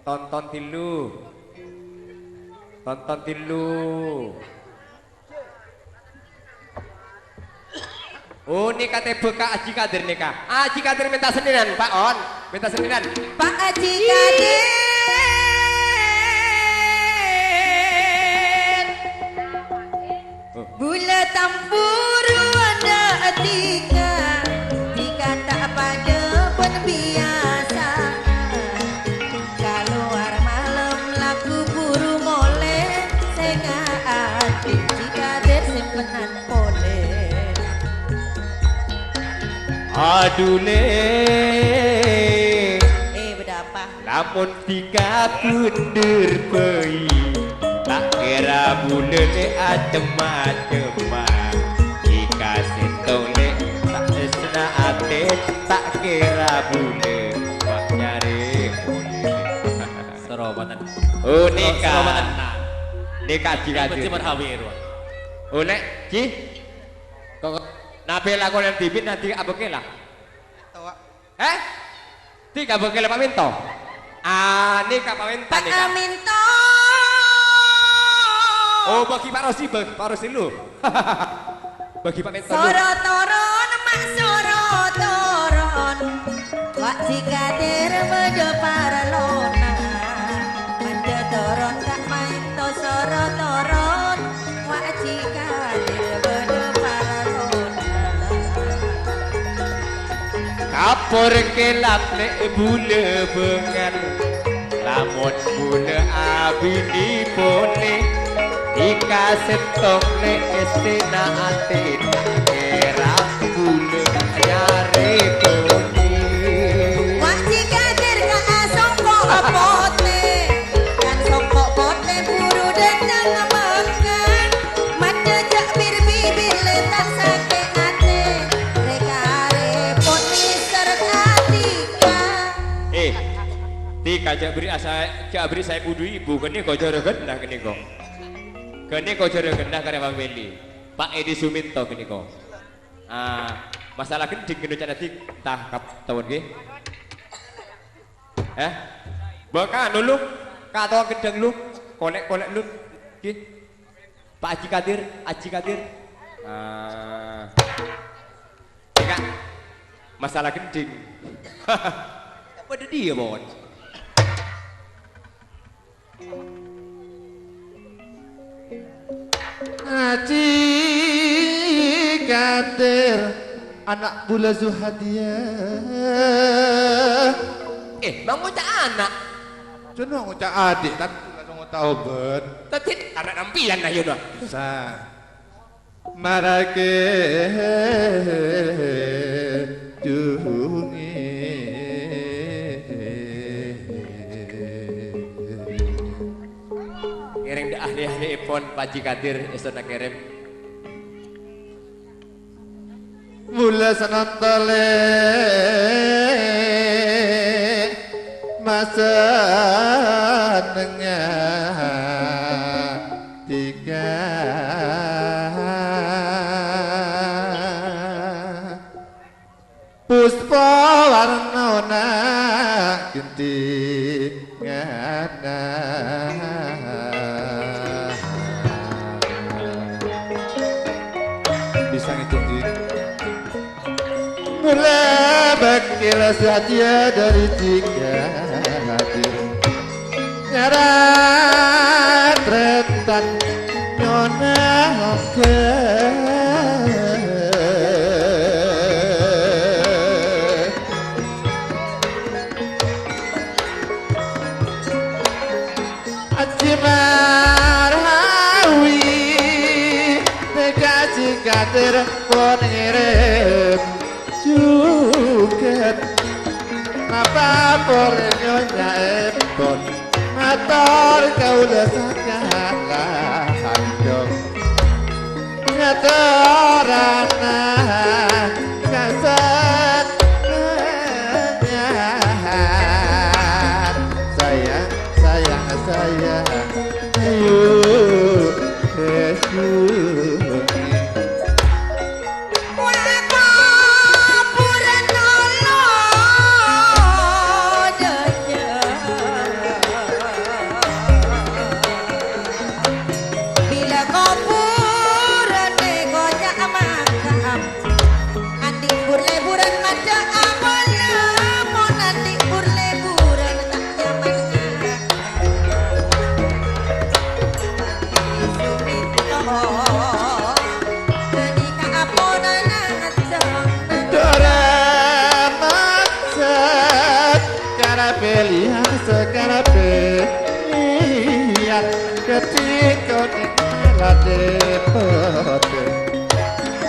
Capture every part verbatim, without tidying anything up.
Tonton ghâllu. Tonton ghâllu. Oh, nèka tèbâ ka Aji Kadir nèka. Aji Kadir mènta sennènan, Pak On. Mènta sennènan. Pak Aji Kadir. Bulâ tamburu adâ' dhika, dhika ta' padâ bân biyasana. Kalowar malem lagghu buru molè, sènga' ati dhika dher simpenan polè. Adhu, Lè'. Eh, bâdâ apa? Lamon dhika bhender bhâi, ta' kèra bulâ lè' acem-macemma. Dhika sèttong lè' ta' tresna atè, ta' kèra bulâ ma' nyarè polè. Soro manten. Oh, nèka. Soro manten, nah. Nèka Aji Kadir. Pecce marhawi, Ro. Oh, Lè', Ji. Kok napè lakonan dhibi' nanti abângkè la? Towa. Eh? Dhika bângkèla Pak Minto? Ah, nèka Pak Minto nèka. Pak Minto. Oh, bâgi Pak Rosi, bâ-, Pak Rosi lu. Bâgi Pak Minto lu. Soro toron, Ma', soro toron. Wa' Ji Kadir bâdâ parlona. Mandhâr toron Ka' Minto, soro toron. Wa' Ji Kadir bâdâ parlona. Kapor kelap lè' bulâ bângal, lamon bulâ abinè polè, dhika sèttong lè' èstèna atèna, kèra bulâ nyarè polè. Wa' Ji Kadir ka asongko' potè, kan songko' potè buru dâteng mangkèn. Mandhâ jhâ' bir-bibir lè' ta' sakè' atè, rè-karè pon mèster ka dhika. Eh, dhika jhâ' bâri' asa-, jhâ' bâri' saèbu du èbu, ghânèka jhârâghânna ghânèka. Ghânèka jhârâghânna karè pamèlè. Pak Edi Suminto ghânèka. Ah, masalah gendhing ghânèka ca'na dhika, ta' kap-, tawon ghi. Eh? Bâ' kano lu, katowa gendhing lu, kolè'-kolè' lu, ghi. Pak Aji Kadir, Aji Kadir. Ah. Nèka, masalah gendhing. Padâ dhiyâ, Bon. Aji Kadir, ana' bulâ Zuhadiyah. Eh, ma' ngoca' ana'? Cuma ngoca' adhi', tapi langsung ngoca' obât. Tadi ana' sampèyan, nah, yâ, nah. Sa. Marake junge. Ngereng dha' ahli-ahliepon Pak Aji Kadir, èsona ngerem. Mula sanantale masenengnga tiga. Puspa warnana gentingan. Bisa ngitung, Ji. Mula bakil saja dari tiga hadir. Nyarat retan nyona oke. Aji Marhawi, neka Aji Kadir pon ngirim. Jugat napa pore nyonya epon mator kaula sakala handong ngatorana kasenengan sayang, sayang, sayang, ayo kesungi. Karabè niat ghâdhing konè' latè potè.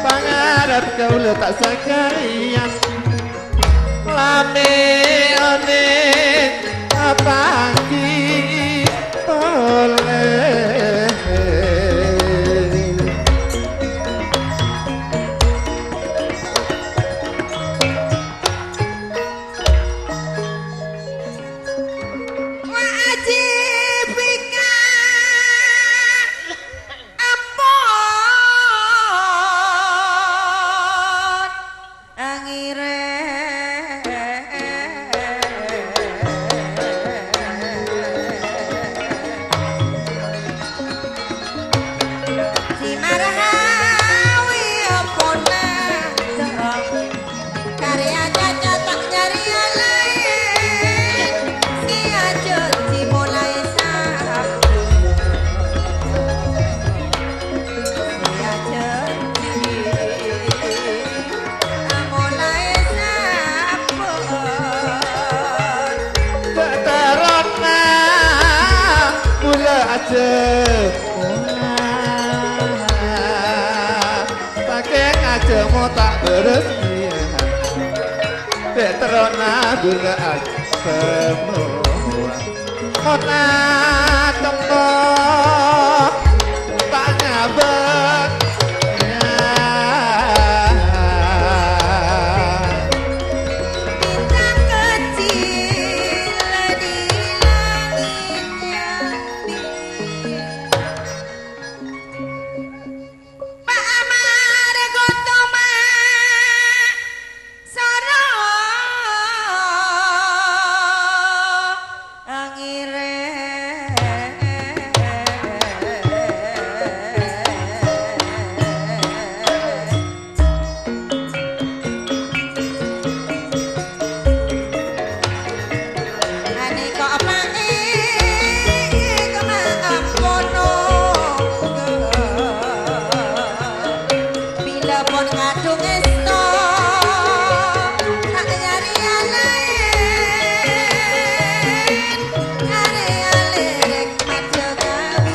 Pangarep kaulâ ta' sakarèyan. Lamè onèng apangghi polè. Wajib ka ampon angirèng. Si Marhawi pona dong. Karya caca ta' nyarèya laèn, sè ajhânjhi molaè sabbhân. Sè ajhânjhi molaè sabbhân. Bâ' terrona bulâ ajhâ-, Sakèng ajhâmo ta' bârâs niat, bâ' terrona bulâ ajhâmo. Mon atemmo ta' nyabâ', ya. Bintang kecil di langit nyabi. Pa' Amar Gotoma soro angirèng. Anèka apaè kemma ampono. Bilâ pon kadhung èsto, ta' nyarèya laèn, nyarèya lèrèk maddhâ kaulâ.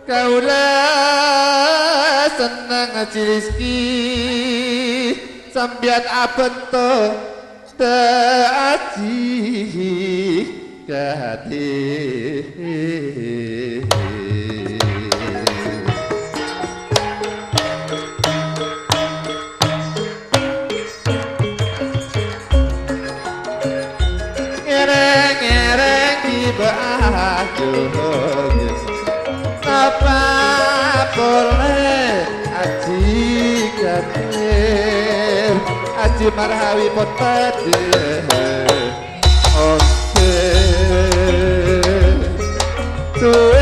Kaulâ senneng Aji Rizki, sampèyan abhânto. Ta' aji kadhi. Ngèrèng-ngèrèng ghibâ ajuhung. Napa polè Aji Kadir, Aji Marhawi pon padâ. Oke. Su-